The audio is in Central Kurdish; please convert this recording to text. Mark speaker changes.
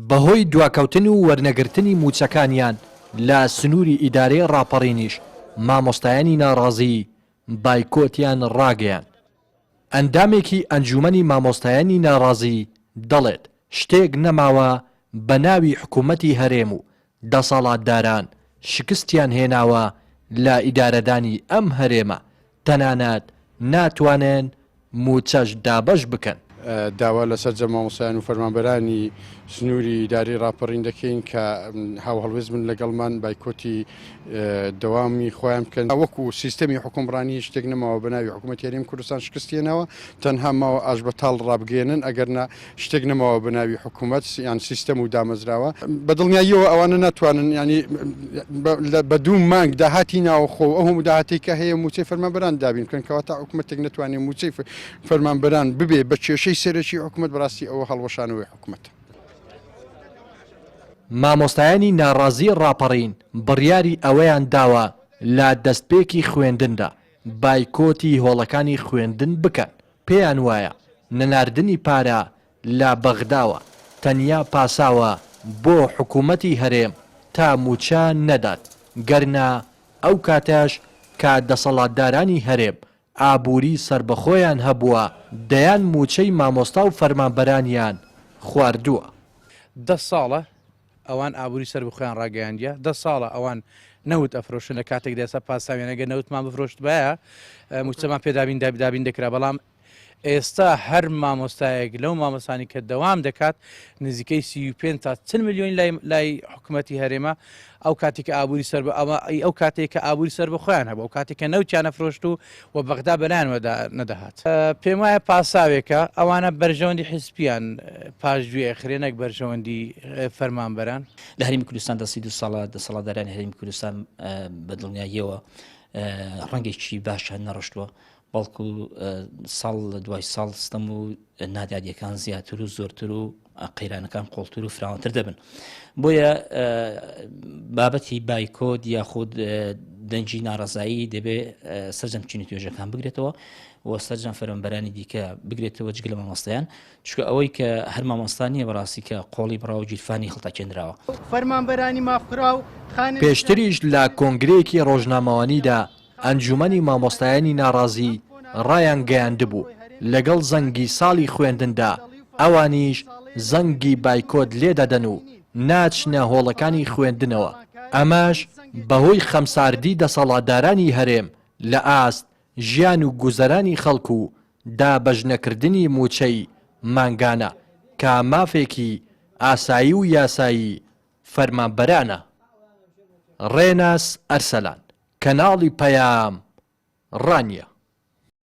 Speaker 1: بەهۆی دواکەوتن و وەرنەگرتنی مووچەکانیان لە سنووری ئیدارەی ڕاپەڕینیش مامۆستایانی ناڕازی بایکۆتیان ڕاگەیاند. ئەندامێکی ئەنجوومەنی مامۆستایانی ناڕازی دەڵێت، شتێک نەماوە بە ناوی حکوومەتی هەرێم و دەسەڵاتداران شکستیان هێناوە لە ئیدارەدانی ئەم هەرێمە، تەنانەت ناتوانن مووچەش دابەش بکەن.
Speaker 2: داوا لە سەرجەم مامۆستایان و فەرمانبەرانی سنووری ئیدارەی ڕاپەڕین دەکەین کە هاوهەڵوێست بن لەگەڵمان، بایکۆتی دەوامی خۆیان بکەن. وەکو سیستەمی حوکمڕانی هیچ شتێک نەماوە بە ناوی حکوومەتی هەرێمی کوردستان شکستی هێناوە، تەنها ماوە ئاشبەتاڵ ڕابگەیەنن، ئەگەرنا شتێک نەماوە بە ناوی حکوومەت یان سیستەم و دامەزراوە. بە دڵنیاییەوە ئەوانە ناتوانن یانی بە دوو مانگ داهاتی ناوخۆ و ئەو هەموو داهاتەی کە هەیە مووچەی فەرمانبەران دابین بکەن، کەواتە حکوومەتێک نەتوانێت مووچەی فەرمانبەران ببێ بە کێشەی سەرەکی حکوومەت بەڕاستی ئەوە هەڵوەشانەوەی حکوومەتە.
Speaker 1: مامۆستایانی ناڕازی ڕاپەڕین بڕیاری ئەوەیان داوە لە دەستپێکی خوێندندا بایکۆتی هۆڵەکانی خوێندن بکەن، پێیان وایە نەناردنی پارە لە بەغداوە تەنیا پاساوە بۆ حکومەتی هەرێم تا مووچە نەدات، گەرنا ئەو کاتەش کە دەسەڵاتدارانی هەرێم ئابووری سەربەخۆیان هەبووە دەیان مووچەی مامۆستا و فەرمانبەرانیان خواردووە.
Speaker 3: دە ساڵە ئەوان ئابووری سەربەخۆیان ڕاگەیاندیە، دە ساڵە ئەوان نەوت ئەفرۆشن لە کاتێکدا ئێستا پاساویان ئەگەر نەوتمان بفرۆشتبایە مووچەمان پێ دابین دابین دەکرا، بەڵام ئێستا هەر مامۆستایەک لەو مامۆستانی کە دەوام دەکات نزیکەی 35 تا 40 میلیۆن لای لای حکوومەتی هەرێمە ئەو کاتێک کە ئابووری سەر بە ئەوە ئەو کاتێک کە ئابووری سەر بە خۆیان هەبوو ئەو کاتێک کە نەوتیان نەفرۆشت و و بەغدا بەلایانەوە نەدەهات. پێم وایە پاساوێکە ئەوانە بەرژەوەندی حیزبیان پاشگوێ ئەخرێ نەک بەرژەوەندی فەرمانبەران.
Speaker 4: لە هەرێمی کوردستاندا 32 ساڵە دەسەڵاتدارانی هەرێمی کوردستان بە دڵنیاییەوە ڕەنگێکی باشیان نەڕشتووە بەڵکو ساڵ لە دوای ساڵ ستەم و نادادیەکان زیاتر و زۆرتر و قەیرانەکان قوڵتر و فراوانتر دەبن بۆیە بابەتی بایکۆت یاخود دەنگی ناڕەزایی دەبێ سەرجەم چینی توێژەکان بگرێتەوە و سەرجەم فەرمانبەرانی دیکە بگرێتەوە جگە لە مامۆستایان چونکە ئەوەی کە هەر مامۆستا نییە بەڕاستی کە قۆڵی بڕاو و گیرفانی هەڵتەکێنراوە.
Speaker 5: فەرمانبەرانی مافخوراو
Speaker 1: خانەنشینانی. پێشتریش لە کۆنگرەیەکی ڕۆژنامەوانیدا ئەنجومەنی مامۆستایانی ناڕازی ڕایانگەیاندبوو، لەگەڵ زەنگی ساڵی خوێندندا ئەوانیش زەنگی بایکۆت لێدەدەن و ناچنە هۆڵەکانی خوێندنەوە، ئەمەش بەهۆی خەمساردی دەسەڵاتدارانی هەرێم لە ئاست ژیان و گوزەرانی خەڵک و دابەشنەکردنی مووچەی مانگانە کە مافێکی ئاسایی و یاسایی فەرمانبەرانە. ڕێناس ئەرسەلان، کەناڵی پەیام، ڕانیە.